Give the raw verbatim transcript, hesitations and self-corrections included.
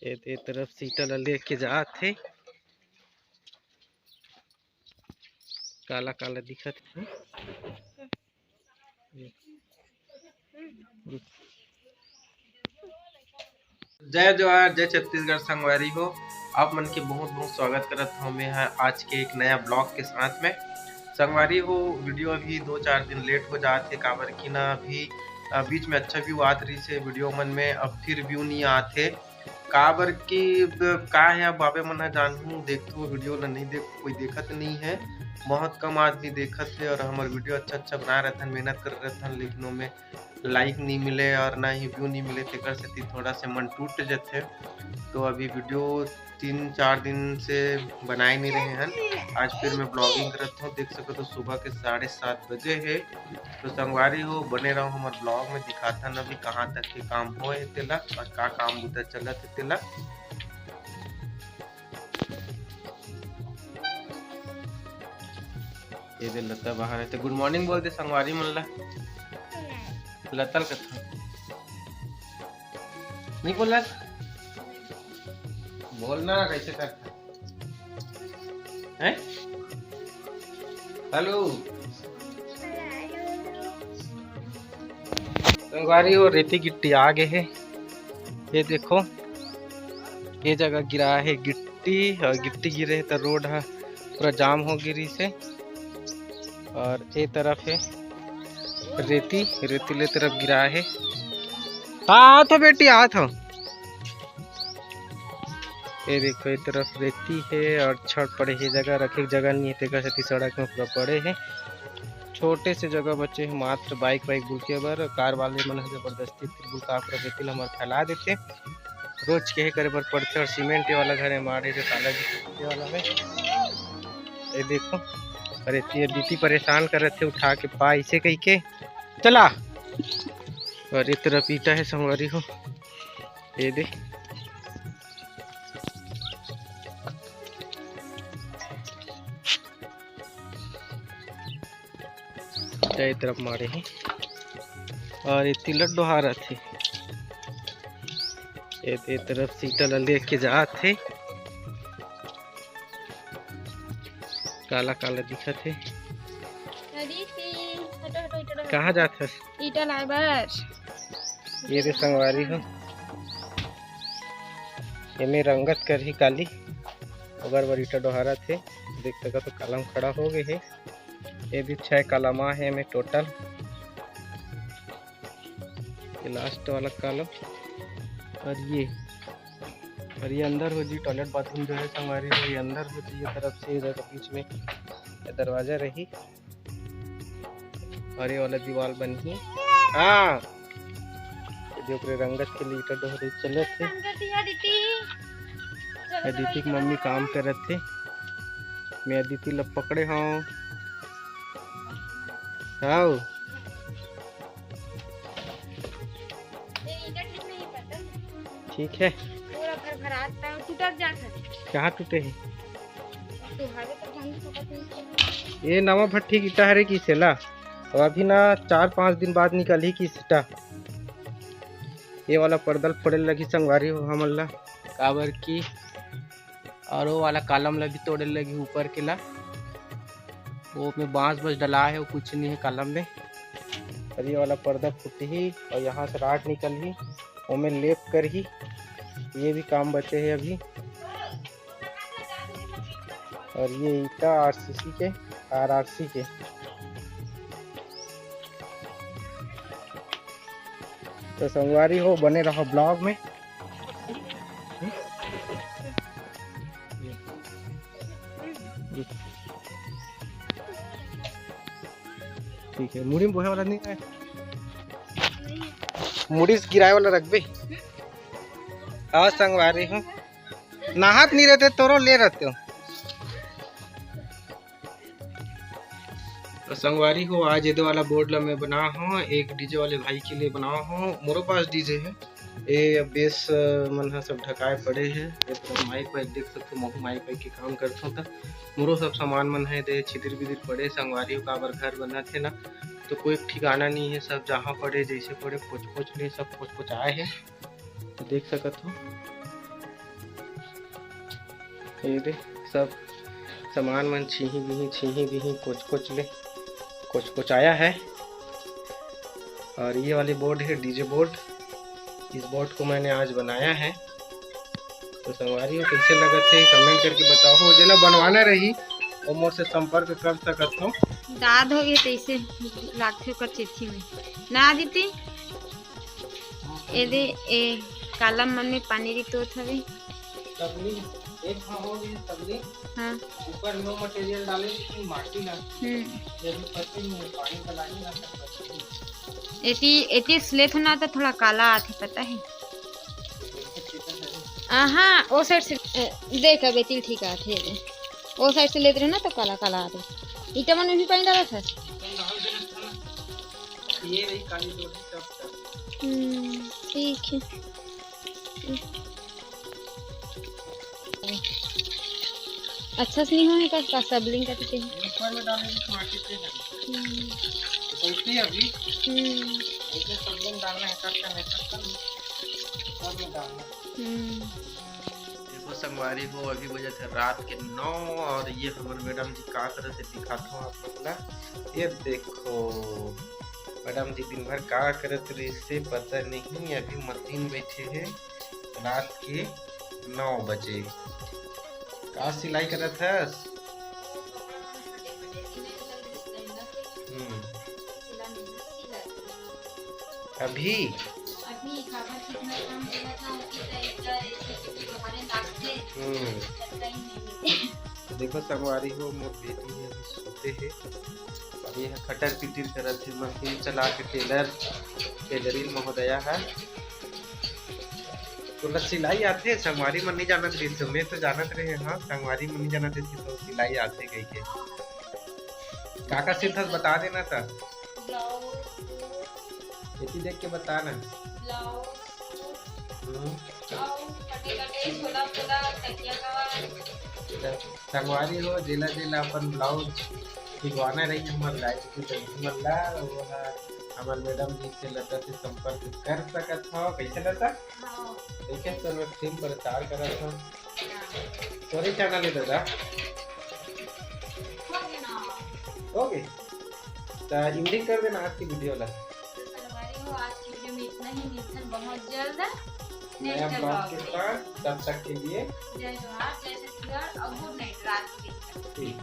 ए, ए तरफ सीटा ला लेके जात हे, काला काला दिखत हे। जय जोहार, जय छत्तीसगढ़ संगवारी हो। आप मन के बहुत बहुत स्वागत करत हौं मैं ह आज के एक नया ब्लॉग के साथ में। संगवारी हो, वीडियो अभी दो चार दिन लेट हो जात हे, काबर कि ना अभी, अ, बीच में अच्छा व्यू आत रहिस हे वीडियो मन में, अब फिर व्यू नहीं आत हे। काबर कि ब-, का हे, अब बाबे मन ह जानहूं, देखथो वीडियो ला नहीं देख, कोई देखत नहीं है, बहुत कम आदमी देखत हे। और हमर वीडियो अच्छा अच्छा बना रहथन, मेहनत कर रहथन, लेकिन ओमे लाइक नहीं मिले और ना ही व्यू नहीं मिले, तेकर सेती थोड़ा से मन टूट जथे। तो अभी वीडियो तीन चार दिन से बनाए नहीं रहे हन। आज फिर मैं ब्लॉगिंग करत हूँ, देख सकत हो सुबह के साढ़े सात बजे हे। तो संगवारी हो, बने रहो हमर ब्लॉग में, दिखाथन अभी कहाँ तक के काम होए हे तेला और का काम बुता चलत हे तेला। ये दे लता बाहर हे, तो गुड मॉर्निंग बोल दे संगवारी मन ला। लता ल कथा नहीं बोलत, बोलना कैसे करता है? हेलो संगवारी हो, रेती गिट्टी आ गए हे। ये देखो, ये जगह गिरा हे गिट्टी, और गिट्टी गिरे हे तो रोड ह पूरा जाम हो गिरी से। और ये तरफ हे रेती, रेती ले तरफ गिरा हे। हाँ, आत हो बेटी, आत हो। ये देखो, ये तरफ रेती हे और छड़ पड़े हे, जगह रखे के जगह नहीं हे, तेकर सेती सड़क में पूरा पड़े हे। छोटे से जगह बचे हे मात्र बाइक वाइक बुलके बर। कार वाले मन ह जबरदस्ती फिर बुलका कर रेती ल हमर फैला देथे। रोज कहे करे बर पड़थे। और सीमेंट वाला घर हे, माड़े रे काला जी, ये वाला में। ये देखो, अरे ये दीदी परेशान करत हे, उठा के पा इसे कह के चला। और ये तरफ ईटा हे संगवारी हो, ये दे। ये तरफ माड़े हे और ये तिलक डोहारत हे। ये, ये तरफ सीटा ला लेके जात हे, काला काला दिखत हे। अरे सी, हटो, हटो, ईटा डोहार। कहाँ जात हस? ईटा लाए बर। ये दे संगवारी हो, एमे रंगत करही काली, ओकर बर ईटा डोहारत हे। देख सकत हो, कालम खड़ा हो गए हे। ये भी छह कालम आ हे एमे टोटल। ये लास्ट वाला कालम और ये, और ये अंदर हो जी, टॉयलेट बाथरूम जो है संगवारी हो, ये अंदर हो जी, ये तरफ से इधर के बीच में ये दरवाजा रही और ये वाला दीवार बनही। हाँ, ये जो ओकरे रंगत के लिए ईटा डोहरे चलत हे। संगति है दीदी। अदिति के मम्मी काम करत हे। मैं अदिति ला पकड़े हूँ। आओ। ये ईटा ठीक नहीं पता। ठीक है। पूरा भरभरात था, टूटत जात है। कहाँ टूटे हे? तो हवे तो हम तो पता नहीं। ये नवा भट्ठी ईटा हरे कि सेला? अब अभी ना चार पाँच दिन बाद निकलही कि सीटा। ये वाला पर्दा ल फोड़े लगी संगवारी हो हमन ला, काबर कि और वो वाला कालम ला भी तोड़े लगी ऊपर के ला। वो में बांस बस डला है, वो कुछ नहीं है कालम में। और ये वाला पर्दा फूटही और यहाँ से राड निकलही, ओमे लेप करही। ये भी काम बचे है अभी। और ये ईटा आरसीसी के, आरआरसी के। तो संगवारी हो, बने रहो ब्लॉग में। ठीक है, मुड़ी में बोहे वाला नहीं है, मुड़ी से गिराए वाला रखबे। हाँ संगवारी हो, नहात नहीं रहते तोरो ले रहते हो। तो संगवारी हो, आज ये दे वाला बोर्ड ला मैं बना हूँ, एक डीजे वाले भाई के लिए बना हूँ। मोरो पास डीजे है, ये बेस, अ, मन ह सब ढकाए पड़े है। ये तरफ माइक वाइक देख सकते हो, महू माइक वाइक के काम करथों त मोरो सब सामान मन है दे छिदिर बिदिर पड़े। संगवारी हो, काबर घर बनत है ना, तो कोई ठिकाना नहीं है, सब जहाँ पड़े जैसे पड़े पोच पोच ले, सब पोच पोच आए है। तो देख सकत हो, ये दे, सब सामान मन छीही बिही, छीही बिही, कोच कोच ले कोच कोच आया है। और ये वाली बोर्ड है डीजे बोर्ड। इस बोर्ड को मैंने आज बनाया है। तो संगवारी हो, कैसे लगत है, कमेंट करके बताओ। जेला बनवाना रही, वो मोर से संपर्क कर सकत हो। दाद हो गए, तैसे लागथे ओकर चेथी में ना दीदी। ए दे, ए कालम मन में पानी रितोत हवे। तबली, एक हाँ हो गई तबली। हाँ। ऊपर नो मटेरियल डाले, लेकिन माटी ना। हम्म। ये भी पत्ती नहीं है, पानी का लागे ना, सब पत्ती। एती, एती से लेत हो ना तो थोड़ा काला आथे, पता है? आहा, ओ साइड से, अ, देख, अब एती ठीक आथे। ओ साइड से लेत रहे ना तो काला काला आथे। ईटा मन में भी पानी डालत है। ये रही काली डोरी, टप टप। हम्म, ठीक है। अच्छा से नहीं होए का, का सबलिंग करके? ऊपर में डालेंगे तो माटी पे है। हम्म। तो ऐसे ही अभी हम्म। ऐसे सबलिंग डालना है, कट करना है, कट करना है। सब में डालना है। हम्म। देखो संगवारी हो, अभी बजत है रात के नौ और ये हमर मैडम जी का करत है दिखात हूँ आप लोग ला। ये देखो मैडम जी दिन भर का करत रहिसे पता नहीं, अभी मशीन बैठे है रात के नौ बजे। का सिलाई करत हस? हम्म। अभी? हम्म। देखो संगवारी हो, मोर बेटी है अभी सोते है और ये खटर पिटिर करत है, मशीन चला के टेलर, टेलरिन महोदया है। तोला सिलाई आथे? संगवारी मन नहीं जानत रहिस, मैं तो जानत रहे, हाँ, संगवारी मन नहीं जानत रहिस कि तो सिलाई आथे कह के। का का सिलथस बता देना था। ब्लाउज, एती देख के बता ना। ब्लाउज, हम्म। अउ कटे कटे झोला बोला, तकिया कवर। संगवारी हो, जेला जेला अपन ब्लाउज सिलवाना रही हमर गाय के दर्जी मन ला, वो ह हमर मैडम जी से लता से संपर्क कर सकत हो। कैसे लता? हाँ। देखे तो मैं फिल्म प्रचार करत हो। हाँ। तोरे चैनल है दादा। हो गया ना। हो गए? तो एंडिंग कर देना आज की वीडियो ला। तो संगवारी हो, आज की वीडियो में इतना ही। मिलथन बहुत जल्द नया नेक्स्ट ब्लॉग ब्लॉग के में। साथ। तब तक के लिए जय जोहार, जय छत्तीसगढ़ और गुड नाइट रात के। ठीक।